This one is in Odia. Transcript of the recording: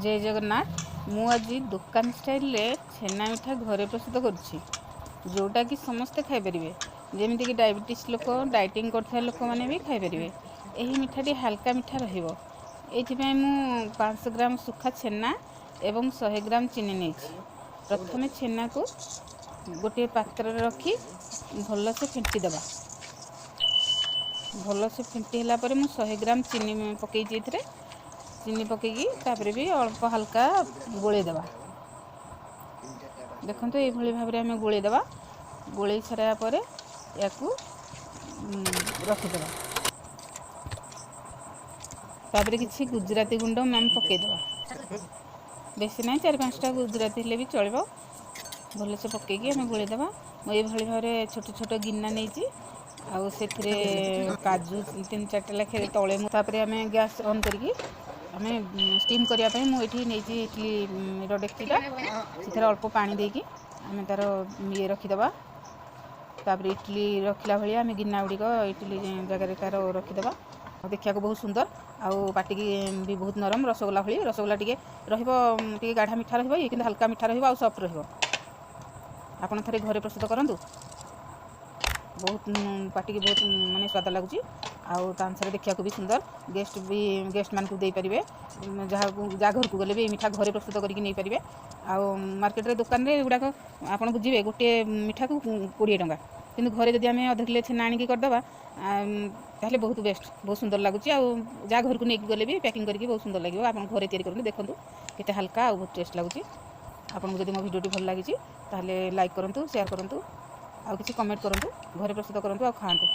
ଜୟ ଜଗନ୍ନାଥ। ମୁଁ ଆଜି ଦୋକାନ ଷ୍ଟାଇଲରେ ଛେନା ମିଠା ଘରେ ପ୍ରସ୍ତୁତ କରୁଛି, ଯେଉଁଟାକି ସମସ୍ତେ ଖାଇପାରିବେ। ଯେମିତିକି ଡାଇବେଟିସ୍ ଲୋକ, ଡାଇଟିଂ କରୁଥିବା ଲୋକମାନେ ବି ଖାଇପାରିବେ। ଏହି ମିଠାଟି ହାଲକା ମିଠା ରହିବ। ଏଇଥିପାଇଁ ମୁଁ 500 ଗ୍ରାମ ଶୁଖା ଛେନା ଏବଂ 100 ଗ୍ରାମ ଚିନି ନେଇଛି। ପ୍ରଥମେ ଛେନାକୁ ଗୋଟିଏ ପାତ୍ରରେ ରଖି ଭଲସେ ଫେଣ୍ଟି ଦେବା। ଭଲସେ ଫେଣ୍ଟି ହେଲା ପରେ ମୁଁ 100 ଗ୍ରାମ ଚିନି ପକାଇଛି ଏଥିରେ। ଚିନି ପକାଇକି ତାପରେ ବି ଅଳ୍ପ ହାଲକା ଗୋଳେଇ ଦେବା। ଦେଖନ୍ତୁ, ଏଇଭଳି ଭାବରେ ଆମେ ଗୋଳେଇ ଦେବା। ଗୋଳେଇ ସାରିବା ପରେ ୟାକୁ ରଖିଦେବା। ତାପରେ କିଛି ଗୁଜୁରାତି ଗୁଣ୍ଡ ଆମେ ପକାଇଦେବା। ବେଶୀ ନାହିଁ, ଚାରି ପାଞ୍ଚଟା ଗୁଜୁରାତି ହେଲେ ବି ଚଳିବ। ଭଲସେ ପକାଇକି ଆମେ ଗୋଳେଇ ଦେବା। ମୁଁ ଏଇଭଳି ଭାବରେ ଛୋଟ ଛୋଟ ଗିନା ନେଇଛି ଆଉ ସେଥିରେ କାଜୁ ତିନି ଚାରିଟା ଲେଖାଏ ତଳେ ମୁଁ। ତାପରେ ଆମେ ଗ୍ୟାସ୍ ଅନ୍ କରିକି ଆମେ ଷ୍ଟିମ୍ କରିବା ପାଇଁ ମୁଁ ଏଇଠି ନେଇଛି ଇଟଲିର ଡେକ୍ଚିଟା। ସେଥିରେ ଅଳ୍ପ ପାଣି ଦେଇକି ଆମେ ତା'ର ଇଏ ରଖିଦେବା। ତାପରେ ଇଟଲି ରଖିଲା ଭଳିଆ ଆମେ ଗିନା ଗୁଡ଼ିକ ଇଟଲି ଜାଗାରେ ତା'ର ରଖିଦେବା। ଆଉ ଦେଖିବାକୁ ବହୁତ ସୁନ୍ଦର ଆଉ ପାଟିକି ବି ବହୁତ ନରମ, ରସଗୋଲା ଭଳି। ରସଗୋଲା ଟିକେ ରହିବ, ଟିକେ ଗାଢ଼ା ମିଠା ରହିବ, ଇଏ କିନ୍ତୁ ହାଲକା ମିଠା ରହିବ ଆଉ ସଫ୍ଟ ରହିବ। ଆପଣ ଥରେ ଘରେ ପ୍ରସ୍ତୁତ କରନ୍ତୁ। ବହୁତ ପାଟିକି ବହୁତ ମାନେ ସ୍ୱାଦ ଲାଗୁଛି ଆଉ ତା ଅନୁସାରେ ଦେଖିବାକୁ ବି ସୁନ୍ଦର। ଗେଷ୍ଟ ବି, ଗେଷ୍ଟମାନଙ୍କୁ ଦେଇପାରିବେ। ଯାହାକୁ ଯାହା ଘରକୁ ଗଲେ ବି ଏଇ ମିଠା ଘରେ ପ୍ରସ୍ତୁତ କରିକି ନେଇପାରିବେ। ଆଉ ମାର୍କେଟରେ, ଦୋକାନରେ ଏଗୁଡ଼ାକ ଆପଣ ବୁଝିବେ, ଗୋଟିଏ ମିଠାକୁ 20 ଟଙ୍କା। କିନ୍ତୁ ଘରେ ଯଦି ଆମେ ଅଧ କିଲୋ ଛେନା ଆଣିକି କରିଦେବା, ତାହେଲେ ବହୁତ ବେଷ୍ଟ, ବହୁତ ସୁନ୍ଦର ଲାଗୁଛି। ଆଉ ଯାହା ଘରକୁ ନେଇକି ଗଲେ ବି ପ୍ୟାକିଂ କରିକି ବହୁତ ସୁନ୍ଦର ଲାଗିବ। ଆପଣ ଘରେ ତିଆରି କରନ୍ତୁ, ଦେଖନ୍ତୁ କେତେ ହାଲକା ଆଉ ବହୁତ ଟେଷ୍ଟ ଲାଗୁଛି। ଆପଣଙ୍କୁ ଯଦି ମୋ ଭିଡ଼ିଓଟି ଭଲ ଲାଗିଛି, ତାହେଲେ ଲାଇକ୍ କରନ୍ତୁ, ସେୟାର କରନ୍ତୁ ଆଉ କିଛି କମେଣ୍ଟ କରନ୍ତୁ। ଘରେ ପ୍ରସ୍ତୁତ କରନ୍ତୁ ଆଉ ଖାଆନ୍ତୁ।